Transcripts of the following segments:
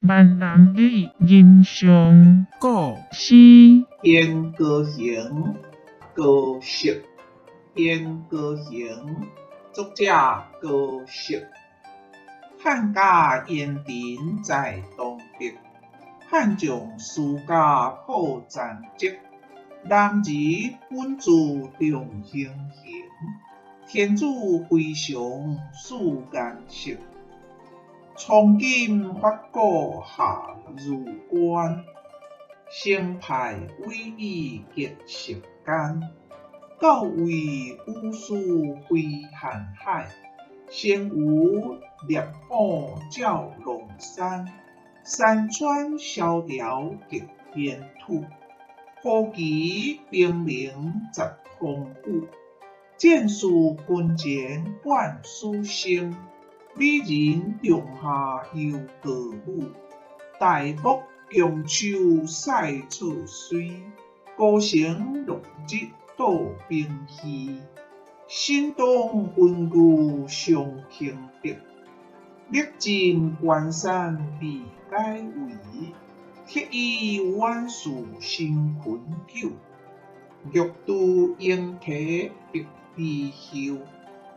閩南語人上古詩。研高雄高適，研高雄，作者高適。漢家鹽田在東北，漢將私家破殘跡。男兒本自重行行，天子非常賜顏色。蒼金發鼓下如關，成派偉語結石間。到位武士飛瀚海，先有獵虎照龍山。山川蕭條極邊土，虎騎兵臨十風雨。戰士軍前管死生，美人仲夏猶歌舞。大漠強手賽措隨，孤城落日倒兵虛。新東文具上興德，歷盡關山被解圍。鐵衣遠戍新困久，玉柱英騎白衣袖。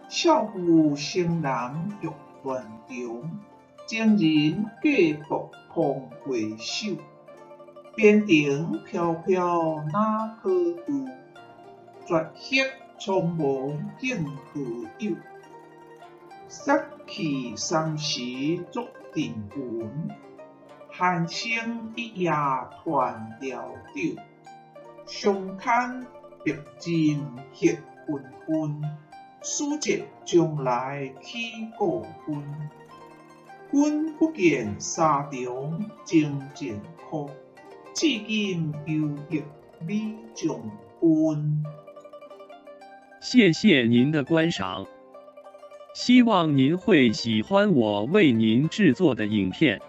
少婦城南欲斷腸，情人過薄空回首。邊城飄飄哪可渡？絕色蒼茫竟何有？殺氣三時作陣雲，寒星一夜團潦倒。相牽白針血紛紛，使節將來起故軍。君不見沙場征戰苦，至今猶憶李將軍。謝謝您的觀賞，希望您會喜歡我為您製作的影片，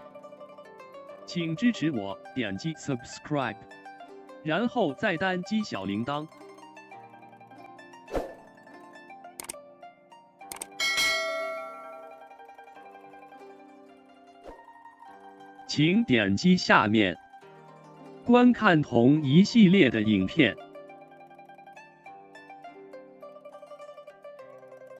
請支持我點擊 subscribe，然後再單擊小鈴鐺。請點擊下面觀看同一系列的影片。